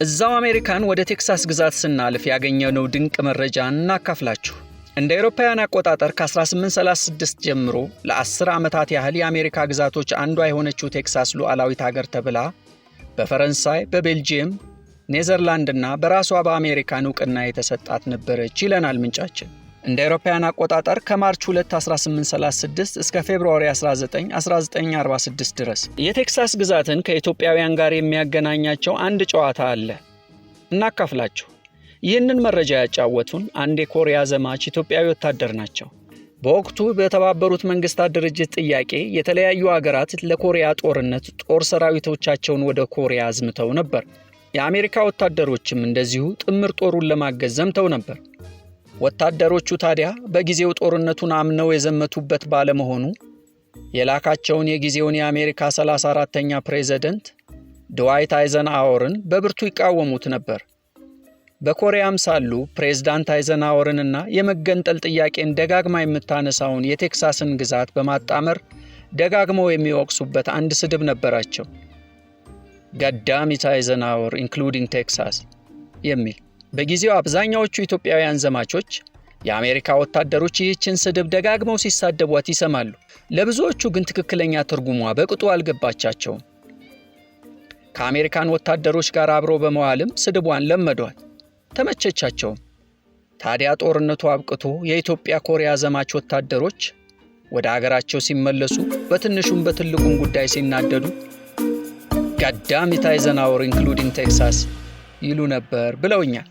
እዛው አሜሪካን ወደ ቴክሳስ ግዛት ስናልፍ ያገኘነው ድንቅ መረጃ እናካፍላችሁ። እንደ አውሮፓውያን አቆጣጠር ከ1836 ጀምሮ ለ10 ዓመታት ያህል የአሜሪካ ግዛቶች አንዷ የሆነችው ቴክሳስ ሉዓላዊት ሀገር ተብላ በፈረንሳይ፣ በቤልጅየም፣ ኔዘርላንድና በራሷ በአሜሪካን እውቅና የተሰጣት ነበረች ይለናል ምንጫችን። እንደ አውሮፓውያን አቆጣጠር ከ March 2 1836 እስከ February 19 1946 ድረስ የቴክሳስ ግዛትን ከኢትዮጵያውያን ጋር የሚያገናኛቸው አንድ ጨዋታ አለ። እናካፍላችሁ። ይህንን መረጃ ያጫወቱን አንድ የኮሪያ ዘማች ኢትዮጵያዊ ወታደር ናቸው። በወቅቱ በተባበሩት መንግስታት ድርጅት ጥያቄ የተለያዩ አገራት ለኮሪያ ጦርነት ጦር ሰራዊቶቻቸውን ወደ ኮሪያ አዝምተው ነበር። የአሜሪካ ወታደሮችም እንደዚሁ ጥምር ጦሩን ለማገዝ ዘምተው ነበር። ወታደሮቹ ታዲያ በጊዜው ጦርነቱን አምነው የዘመቱበት ባለመሆኑ የላካቸውን የጊዜውን የአሜሪካ 34ተኛ ፕሬዝደንት ድዋይት አይዘንሃወርን በብርቱ ይቃወሙት ነበር። በኮሪያም ሳሉ ፕሬዝዳንት አይዘንሃወርንና የመገንጠል ጥያቄን ደጋግማ የምታነሳውን የቴክሳስን ግዛት በማጣመር ደጋግመው የሚወቅሱበት አንድ ስድብ ነበራቸው። "Goddamn it, Eisenhower, including Texas" የሚል። በጊዜው አብዛኛዎቹ ኢትዮጵያውያን ዘማቾች የአሜሪካ ወታደሮች ይህችን ስድብ ደጋግመው ሲሳደቧት ይሰማሉ። ለብዙዎቹ ግን ትክክለኛ ትርጉሟ በቅጡ አልገባቻቸውም። ከአሜሪካን ወታደሮች ጋር አብሮ በመዋልም ስድቧን ለመዷት፣ ተመቸቻቸውም። ታዲያ ጦርነቱ አብቅቶ የኢትዮጵያ ኮሪያ ዘማች ወታደሮች ወደ አገራቸው ሲመለሱ በትንሹም በትልቁም ጉዳይ ሲናደዱ "Goddamn it, Eisenhower, including Texas" ይሉ ነበር ብለውኛል።